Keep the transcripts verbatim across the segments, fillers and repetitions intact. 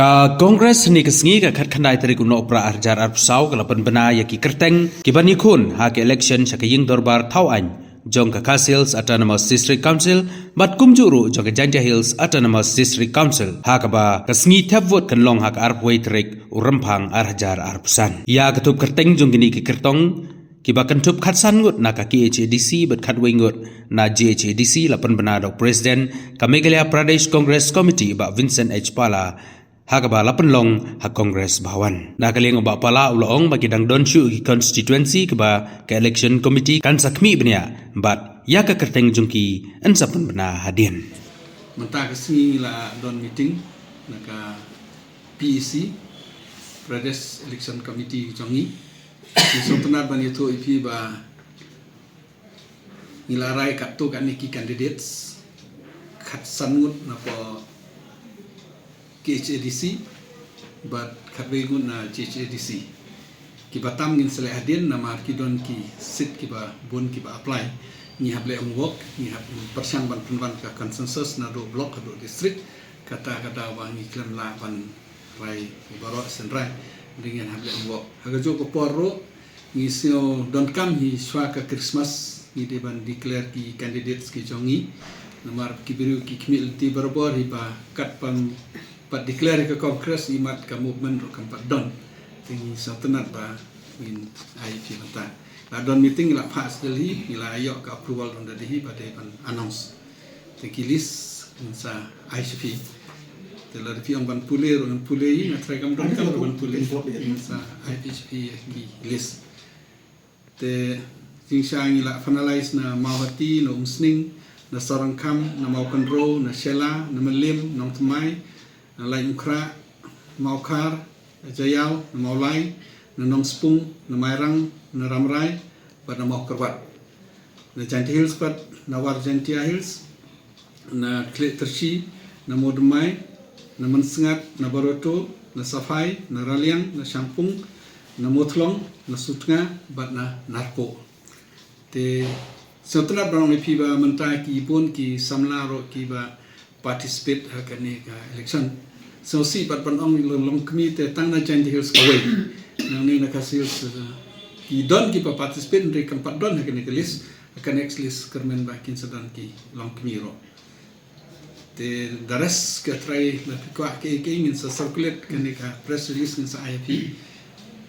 Ka Congress hynne ka sngi ka khatkhyndai tarik u Nohprah arhajar arphew saw ka la pynbna ïa ki kyrteng kiban ïakhun ha ka election sha ka ïing dorbar thaw aiñ jong ka Khasi Hills Autonomous District Council bad kumjuh ruh jong ka Jaintia Hills Autonomous District Council, ha kaba ka sngi thep vote kan long ha ka arphew wei tarik u Rymphang arhajar arphew san. Ïa ka tup kyrteng jong kine ki kyrtong kiba kynthup khatsan ngut na ka K H A D C bad khatwei ngut na J H A D C la pynbna da u President ka Meghalaya Pradesh Congress Committee Bah Vincent H Pala ha kaba la pynlong ha Congress Bhawan. Na ka liang u Bah Pala u la ong ba ki dang don shuh ki constituency kiba ka election committee kan sa khmih bniah bad ïa ka kyrteng jong ki yn sa pynbna hadien. Mynta ka sngi la don meeting na ka P E C, Pradesh Election Committee jong ngi. Ngi sngewtynnat ban ïathuh ïa phi ba ngi la rai katto katne ki candidates, khatsan ngut na ka K H A D C bad khatwei ngut na J H A D C. Kiba tam ngin sa leh hadien namar ki don ki seat kiba bun kiba apply. Ngi hap leh homework, ngi hap pyrshang ban pynwan ka consensus naduh block haduh district. Kata ka daw ba ngi khlem lah ban rai baroh shen rai, dei ngin hap leh homework. Ha kajuh ka por ruh ngi sngew donkam hi shuwa ka Christmas ngi dei ban declare ki candidates ki jong ngi. Namar ki briew ki khmih lynti barabor hi ba kat ban pat declare hi ka Congress, imat ka movement ruh kam pat don. Te ngi sngewtynnat ba ngin ai phi mynta. La don meeting, la pass Delhi, ngi la ïoh ka approval don da Delhi ba dei ban announce. Te ki list ngin sa ai sha phi. Te lada phi ong ban pule ruh ngan pule hi, nga trai kam don kam ruh ban pule. Ngin sa ai sha phi ki list. Te jingshisha ngi la finalize na Mawhati, na Umsning, na Sohryngkham, na Mawkynrew, na Shella, na Mylliem, Nongthymmai, na Laitumkhrah, Mawkhar, Jaïaw, na Mawlai, na Nongspung, na Mairang, na Rambrai bad na Mawkyrwat. Na Jaintia Hills pat, na War Jaintia Hills, na Khliehtyrshi, na Mawdymmai, na Mynsngat, na Baroto, na Saphai, na Raliang, na Shangpung, na Mawthlong, na Sutnga bad na Narpuh. Te sngewtynnat ban ong ïa phi ba mynta ki bun ki samla ruh kiba participate ha kane ka election. Sngewsih pat ban ong long, long kmie te tang na Jaintia Hills kawei. Nangne na Khasi Hills, eh, ki don kiba participate, hynrei kam pat don ha kane ka list. Ha ka next list kyrmen ba kin sa don ki long kmie ruh. Te the rest ka trai, lada phi kwah kaei kaei ngin sa circulate kane ka press release, ngin sa ai phi.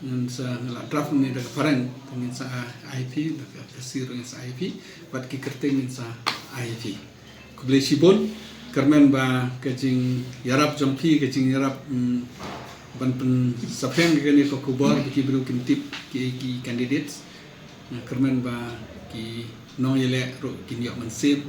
Ngin sa, nga la draft ne da ka phareng, ngin sa ai phi, da ka Khasi ruh ngin sa ai phi, bad ki kyrteng ngin sa ai phi. Khublei shibun, kyrmen ba ka jingïarap jong phi, ka jingïarap, mm, ban pynsaphriang kane ka khubor ba ki briew kin tip ki, ki candidates. Nga kyrmen ba ki nongïaleh ruh kin ïoh mynsiem.